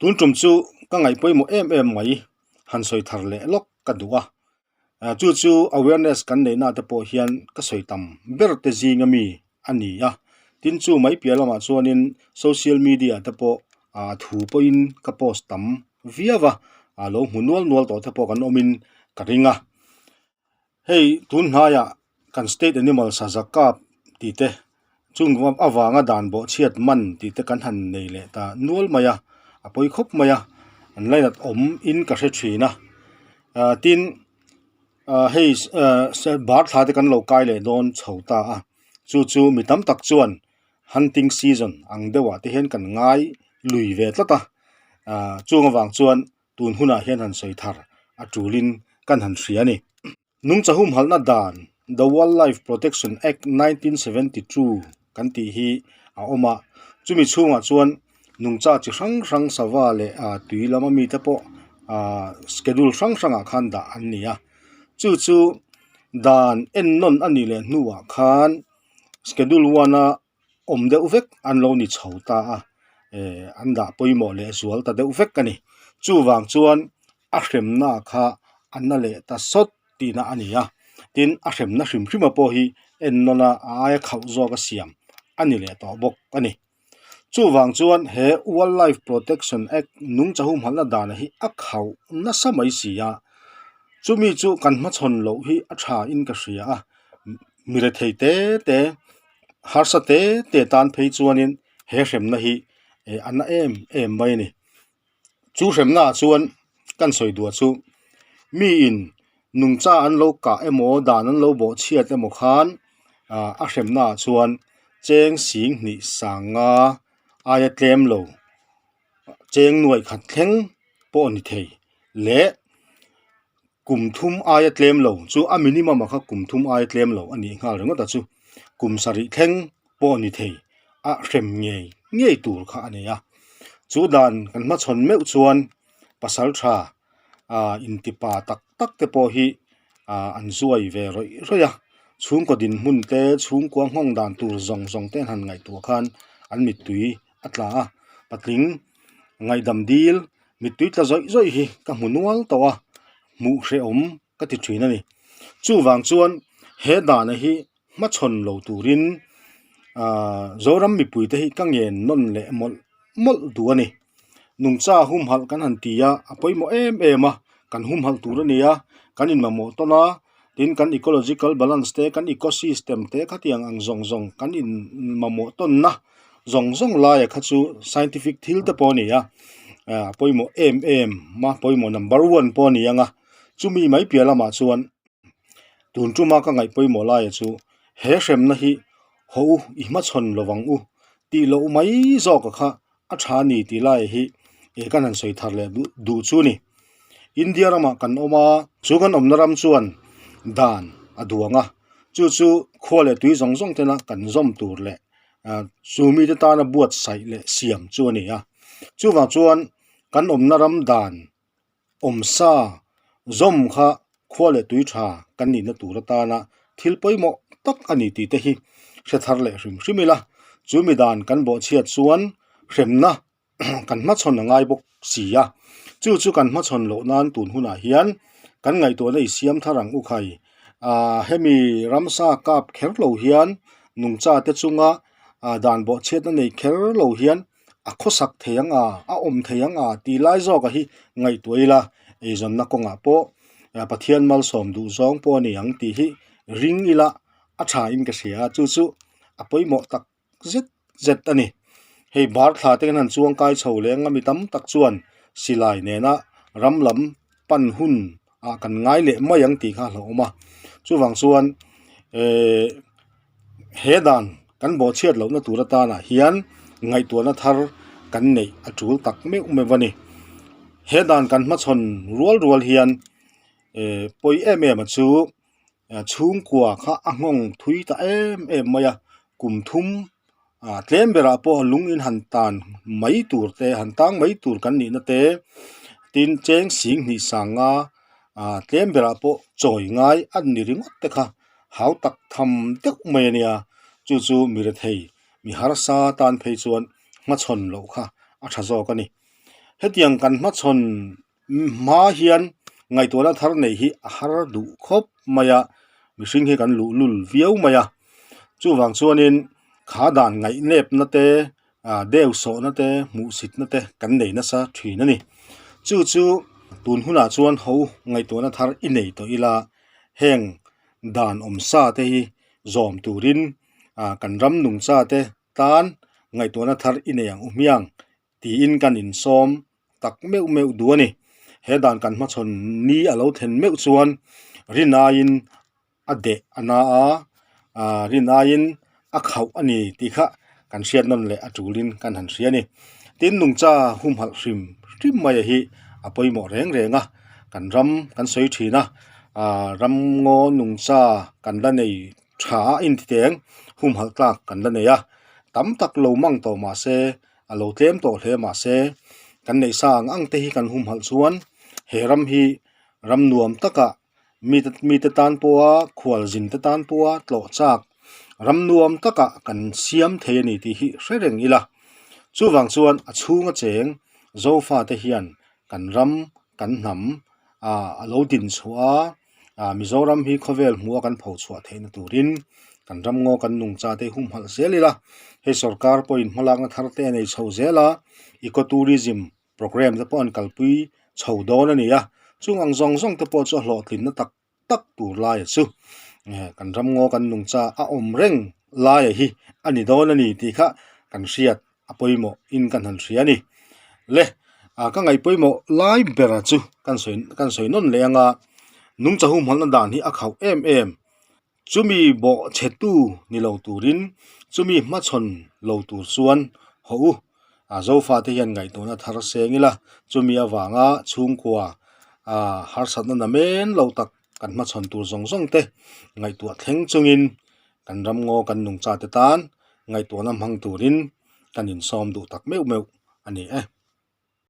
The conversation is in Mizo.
Tun tum chu ka ngaih pawimawh em em mai han sawi thar leh lawk ka duh a. Chu chu awareness kan neihna te pawh hian ka sawi tam ber te zing ami a ni a. Tin chu mai piah lamah chuanin social media te pawh thu pawhin ka post tam viau a, lo hmu nual nual tawh te pawh kan awmin ka ring a. Hei tun hnaiah kan state animal saza kap tih te chung avanga dan bawh chhiat man tih te kan han nei leh ta nual mai a, a pawi khawp mai a, an lainat awm in ka hre thin a. Ah tin ah hei ah bar thla te kan lo kai leh dawn chho ta a, chu chu mi tam tak chuan hunting season ang deuh ah te hian kan ngai lui ve tlat a, ah chung avang chuan tun hunah hian han sawi thar a tulin kan han hria a ni. Nungcha humhalhna dan, The Wildlife Protection Act 1972 kan tih hi a awm a, chumi chhungah chuan nungcha chi hrang hrang sava leh tui lama mite pawh schedule hrang hrangah khan dah an ni a. Chu chu dan ennawn a nih leh hnuah khan schedule one a awm deuh vek an lo ni chho ta a eh an dah pawimawh leh zual ta deuh vek a ni chuvang chuan a hremna kha a na leh ta sawt tihna a ni a tin a hremna hrim hrim a pawh hi en nawn a a aia khauh zawk a siam a ni leh tawh bawk a ni chuvang chuan he wildlife protection act nungcha humhalhna dana hi a khauh nasa mai si a chumi chu kan hmachhawn loh hi a tha in ka hria a mi rethei te te. Harsa te te tan phei chuanin he hremna hi eh a na em em mai a ni. Chu hremna ah chuan kan sawi duah chu miin nungcha an lo kah emaw dan an lo bawh chhiat emaw khan ah a hremna ah chuan cheng sing hnih sanga aia tlem lo cheng nuaih khat thleng pawh a ni thei leh. Kum thum aia tlem lo chu a minimum ah kha kum thum aia tlem lo a nih nghal ringawt a chu kum sarih thleng pawh ni thei a hrem ngei ngei tur kha a ni a. Chu dan kan hmachhawn meuh chuan pasal tha ah intipa tak tak te pawh hi ah an zuai ve rawih rawih a, chhungkaw dinhmun te chhungkua nghawng dan tur zawng zawng te an han ngaihtuah khan an mittui a tla a, patling ngaihdam dil mittui tla zawih zawih hi ka hmu nual tawh a, hmuh hrehawm ka ti thin a ni. Chuvang chuan he dana hi hmachhawn lo turin ahh Zoram mipuite hi ka ngen nawn leh mawlh mawlh duh a ni. Nungcha humhalh kan han ti a, a pawimawh em em a, kan humhalh tur a ni a, kan inmamawh tawn a, tin kan ecological balance te kan ecosystem te khatiang ang zawng zawng kan inmamawh tawnna zawng zawng laia kha chu scientific thil te pawh a ni a ah pawimawh em em a pawimawh number one pawh a ni ang a chumi mai piah lamah chuan tun tuma ka ngaih pawimawh laia chu he hremna hi haw u i hmachhawn lo ang u tih loh mai zawk a kha a tha a ni tih lai hi eh kan han sawi thar leh duh duh chu a ni. India ramah kan awm a, chu kan awmna ram chuan dan a duang a, chu chu khua leh tui zawng zawng tena kan zawm tur leh ah chu mite tana buatsaih leh siam chu a ni a. Chuvang chuan kan awmna ram dan awmsa zawm kha khua leh tui tha kan nihna tur atana thil pawimawh tak a ni tih te hi hre thar leh hrim hrim ila, chu mi dan kan bawhchhiat chuan hremna kan hmachhawn a ngai bawk si a, chu chu kan hmachhawn loh nan tun hunah hian kan ngaihtuahna i siam thar ang u khai. Ahh hemi ramsa kap kher lo hian nungcha te chunga ah dan bawhchhiatna nei kher lo hian a khawsak thei ang a, a awm thei ang a tih lai zawk a hi ngaihtuah ila eizawnna kawngah pawh Pathian malsawm duh zawng pawh a ni ang tih hi ring ila a tha in ka hria a, chu chu a pawimawh tak zet zet a ni. Hei bar thla te kan han chuang kai chho leh anga mi tam tak chuan silai nena ram lam pan hun ah kan ngai leh mai ang tih kha a hlauhawm a, chuvang chuan ehh he dan kan bawhchhiat lohna tur atanah hian ngaihtuahna thar kan neih a tul tak meuh meuh a ni. He dan kan hmachhawn rual rual hian ehh pawi em em a chu chhungkua kha a nghawng thui ta em em mai a, kum thum ah tlem berah pawh lung in han tan mai tur te han tang mai tur kan nihna te tin cheng sing hnih sanga ah tlem berah pawh chawi ngai a ni ringawt te kha hau tak tham deuh mai a nia chu chu mi rethei mi harsa tan phei chuan hmachhawn loh kha a tha zawk a ni. Hetiang kan hmachhawn hma hian ngaihtuahna thar neih hi a har duh khawp mai a, mihring hi kan luhlul viau mai a. Chuvang chuanin kha dan ngaihnepna te ah deu sawhna te hmuhsitna te kan nei nasa thin a ni. Chu chu tun hunah chuan ho ngaihtuahna thar i nei tawh ila heng dan awm sa te hi zawm turin ah kan ram nungcha te tan ngaihtuahna thar i nei ang u hmiang tiin kan insawm tak meuh meuh duh a ni. He dan kan hmachhawn ni a lo thlen meuh chuan rin aiin a deh a na a, ah rin aiin a khauh a ni tih kha kan hriat nawn leh a tulin kan han hria a ni. Tin nungcha humhalh hrim hrim mai hi a pawimawh reng reng a, kan ram kan sawi thin a, ah ram ngaw nungcha kan la nei tha a intiteng humhalh tlak kan la nei a, tam tak lo mang tawh mah se a lo tlem tawh hle mah se kan neih sa ang ang te hi kan humhalh chuan he ram hi ram nuam takah mite mite tan pawha khual zin te tan pawha tlawh chak ram nuam takah kan siam thei a ni tih hi hre reng ila chuvang chuan a chhunga cheng zofa te hian kan ram kan hnam ah a lo din chhuah a. Ah Mizoram hi khawvel hmuh a kan pho chhuah theihna turin kan ram ngaw kan nungcha te hi humhalh zel ila hei sorkar pawhin hmalakna thar te a nei chho zel a eco tourism programme te pawh an kalpui chho dawn a ni a chung ang zawng zawng te pawh chu a hlawhtlinna tak tak tur laia chu kan ram ngaw kan nungcha a awm reng laia hi a ni dawn a ni tih kha kan hriat a pawimawh in kan han hria a ni. Le ah ka ngaih pawimawh lai bera chu kan sawi kan sawi nawn leh anga nungcha humhalhna dan hi a khauh em em. Chumi bawh chhe tu ni lo turin chumi hmachhawn lo tur chuan haw u ah zofa te hian ngaihtuahna thar seng ila chumi avanga chhungkua ah harsatna namen lo tak kan hmachhawn tur zawng zawng te ngaihtuah thleng chungin kan ram ngaw kan nungcha te tan ngaihtuahna hmang turin kan insawm duh tak meuh meuh a ni e.